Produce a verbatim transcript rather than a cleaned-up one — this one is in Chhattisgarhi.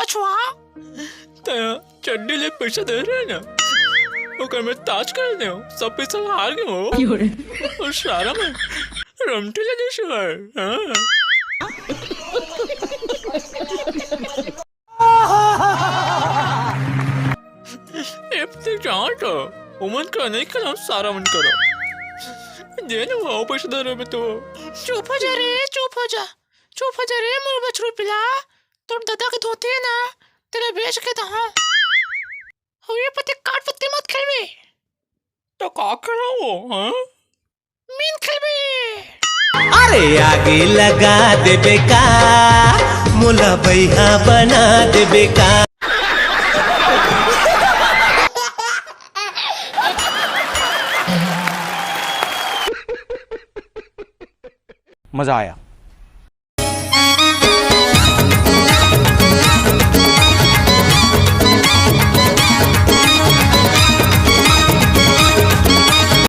अच्छा, त चड्डी ले पैसा दे रहे ना, ओकर में ताज कर दे, सब पैसा हार गए हो। और सारा में रमटी ले दे सर, हाँ। ए, ते जान तो, उमन का नहीं करो, सारा मन करो। दे ना वो पैसा दे रहे में तो। चुप हो जा रे, चुप हो जा, चुप हो जा रे, मोर बछरू पिला। तोर दादा के धोती है ना, तेला बेच के दहा। और ये पत्ती काट पत्ती मत खेलबे। तो का करा वो, हाँ? मीन खेलबे। अरे आगे लगा देबे का, मोला बइहा बना देबे का। मजा आया।